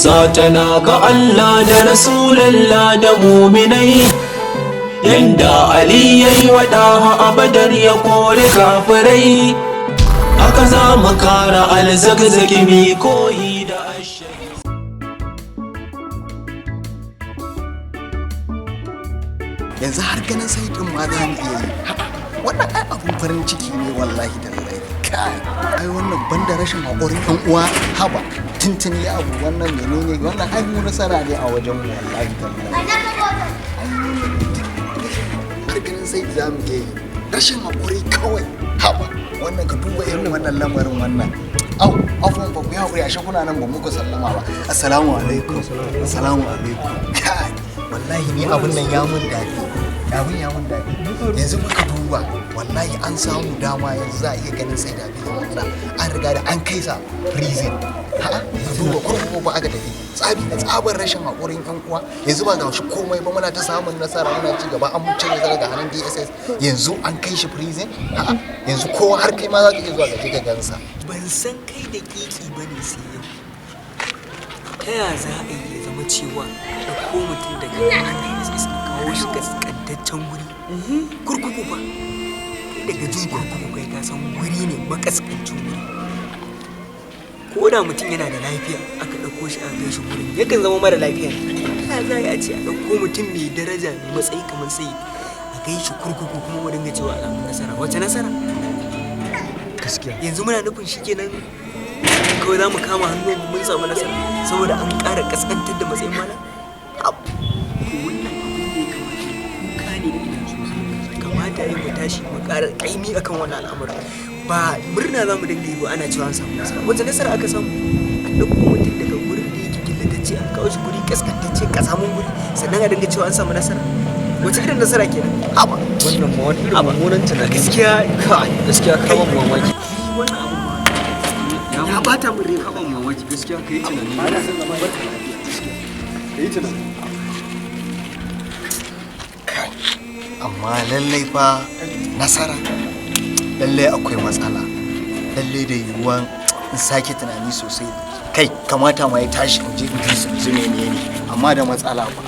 Fansa tana ga Allah da Rasulallah da muminai. Yanda Ali ya yi waɗa a Badar ya kore kafirai, haka za mu kara Alzakzaki mi koyi da ashari. Yanzu har ganin sai din ma za mu iya yi. Wannan ai abun farin ciki ne, wallahi tallahi. Kai, ai wannan banda rashin haƙurin ɗan uwa, haba, tuntuni abu wannan menene wannan? Ai mu nasara ne a wajen mu, wallahi tallahi. Har ganin sai za mu iya yi, rashin haƙuri kawai, haba. Wannan ka duba irin wannan lamarin wannan. Au, afuwan, ba ku yi haƙuri, ashe kuna nan, ba muku sallama ba. Assalamu alaikum, assalamu alaikum. Kai, wallahi ni abun nan ya mun daɗi, abun ya mun daɗi. Yanzu muka duba, wallahi an samu dama, yanzu za a iya ganin sai da matsala, an riga da an kai sa prison. Ha, duba kurkuku ba aka tafi. Tsabi da tsabar rashin haƙurin yan uwa. Yanzu ba ga shi komai ba, muna ta samun nasara, muna ci gaba, an cire sa daga hannun DSS, yanzu an kai shi prison. Ha, yanzu kowa, har kai ma za ka iya zuwa ka je ka gansa. Ban san kai da kiki ba ne sai yau. Ta ya za a yi ya zama cewa ɗauko mutum daga hannun DSS a kawo shi kaskantaccen wuri, kurkuku ba? Kai daga jin kurkuku, kai ka san wuri ne makaskancin wuri. Ko da mutum yana da lafiya, aka ɗauko shi aka kai shi wurin, yakan zama mara lafiya. Ta za a ce a ɗauko mutum mai daraja, mai matsayi kamar sai a kai shi kurkuku, kuma mu dinga cewa alamun nasara? Wace nasara? Gaskiya. Yanzu muna nufin shi kenan kawai za mu kama hannu mun samu nasara saboda an ƙara kaskantar da matsayin malam? To, wannan abin da ya kamata kuka ne da idan sosai. Kamata ya mu tashi mu ƙara ƙaimi akan wannan al'amarin, ba murna za mu dinga yi ba ana cewa an samu nasara. Wace nasara aka samu? An ɗauko mutum daga gurin da yake killatacce, an kawo shi guri kaskantacce, kasamun guri, sannan a dinga cewa an samu nasara. Wace irin nasara kenan? Haba. Wannan ma wani irin mummunan tunani ne. Gaskiya. Kai, gaskiya ka ban mamaki. Wannan abu ma ya bata min rai. Ka ban mamaki gaskiya. Ka yi tunani, Ba na son zama barka lafiya. ka yi tunani. Kai, amma lallai fa nasara, lallai akwai matsala, lallai da yiwuwan in sake tunani sosai. Kai, kamata ma ya tashi in je in ji su menene, amma da matsala ba.